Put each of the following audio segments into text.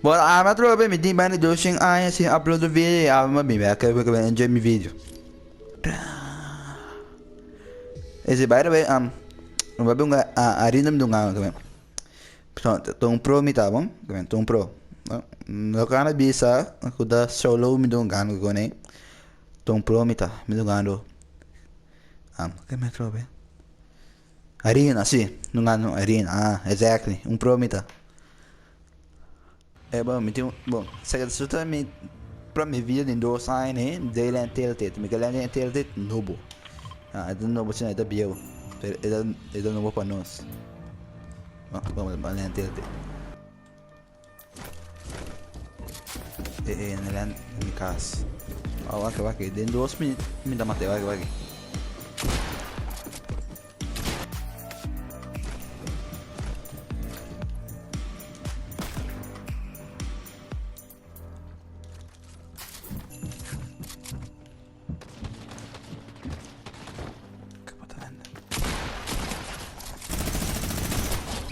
Bon, ami atrobe mi tin banda 200 aña sin upload un video y ami a bin bek ku mi enjoy mi video. Ese by the way, um, mi bai bunga harina mi dunga tambe. Ta un pro mi ta bon, ta un pro. No kana bisa ku ta solo mi dungando ku ne. Ta un pro mi ta, mi dungando. Ke mi atrobe? Harina, si, dungando harina, ah, exactly, un pro mi ta. E bon, mi tin un, bon, seka ta mi prome video den dos aña ne, Dayland and Tilted, mi ke landa den Tilted nobo, ah, e ta nobo si no, e ta bieu, pero e ta, e ta nobo pa nos. Bon, bon, ban landa Tilted. E, e, na landa mi kas. Oh, wak, wak, den dos minut mi ta mate, wak, wak.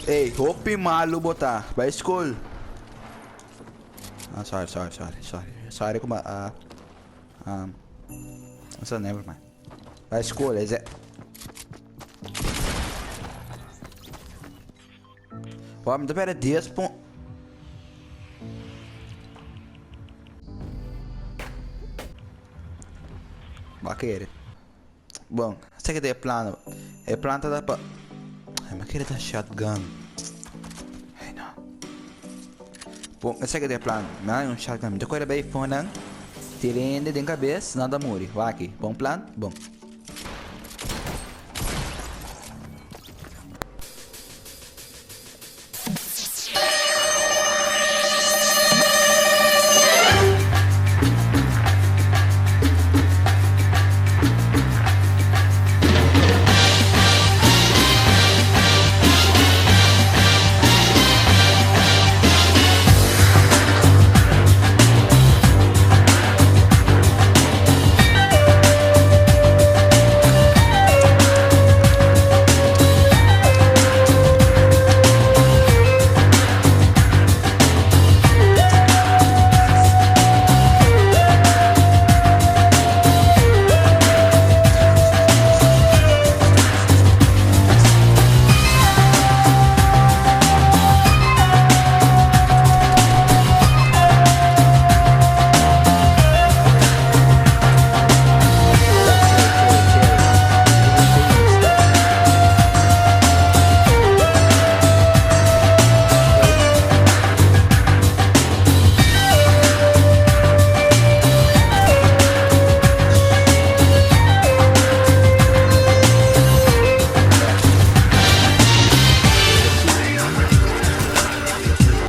Ey, hopi malu bo ta. Bai skol. Ah, sorry, sorry, sorry, sorry. Sorry ku a, um, so never mind. Bai skol, e ze. Wak, mi ta perde 10 pun. Ba kere. Bon, esaki ta e plano. E plan ta pa. Ay, mi kere ta shotgun. Ay, no. Bon, esaki ta e plan. Mi a haña un shotgun. Mi ta kore bai fonan. Tira hende den kabes, nan ta muri. Wak aki. Bon plan? Bon.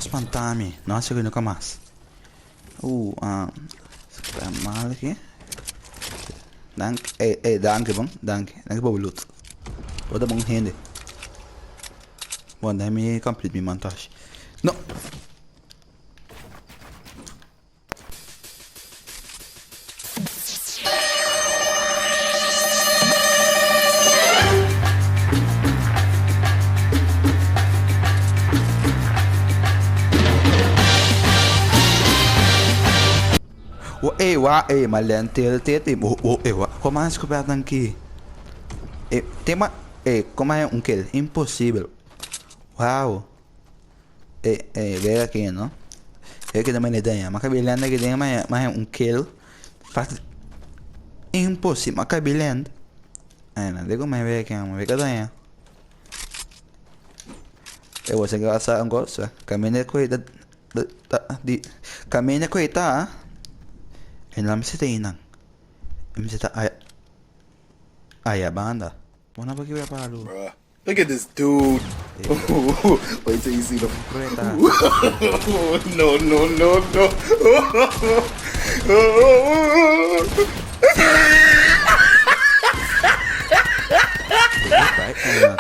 Spantami, no hace nunca mas. Ah, está mal aquí. Dank, eh, eh, dank bon, dank, dank pa bloed. Wat een bon hende. Bon, dan mi complete mi montage. No. O eh wa eh ma lentil tete o o eh wa como a descubierto aki eh tema eh como a un kill imposible wow eh eh ve aki no e ki ta mene daña ma kabi lenda ki den ma ma un kill fácil imposible ma kabi lenda eh na de como ve aki ma ve ka daña e wos a sa un cosa caminda ku e ta di caminda ku e ta e no mester ta einan e mester ta aya aya banda bo no por kibra palu. Bruh, look at this dude. Wait till you see the. Preta. No, no, no, no.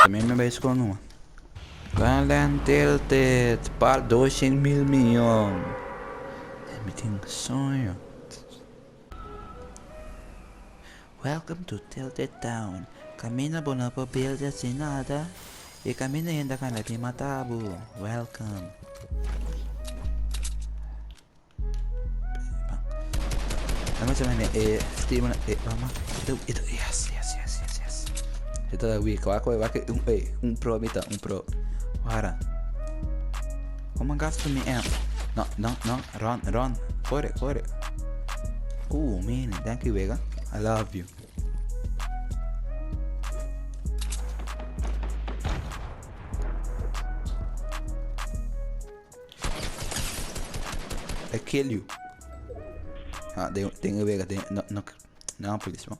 También me ves con una. Galen Tilted, par 200 mil mion. Mi tin soño. Welcome to Tilted Town. Camina bo no por build sin nada. Y camina yenda cana di matabu. Welcome. Dame sa mene e Steven e mama. Ito ito yes yes yes yes yes. Ito ta weak. Wak wak un e un pro mita un pro. Wara. Como gasto mi amp? No no no run run. Corre corre. Ooh man, thank you Vega. I love you. I kill you. Ah, den, den wega, den, no, no, no, police, man.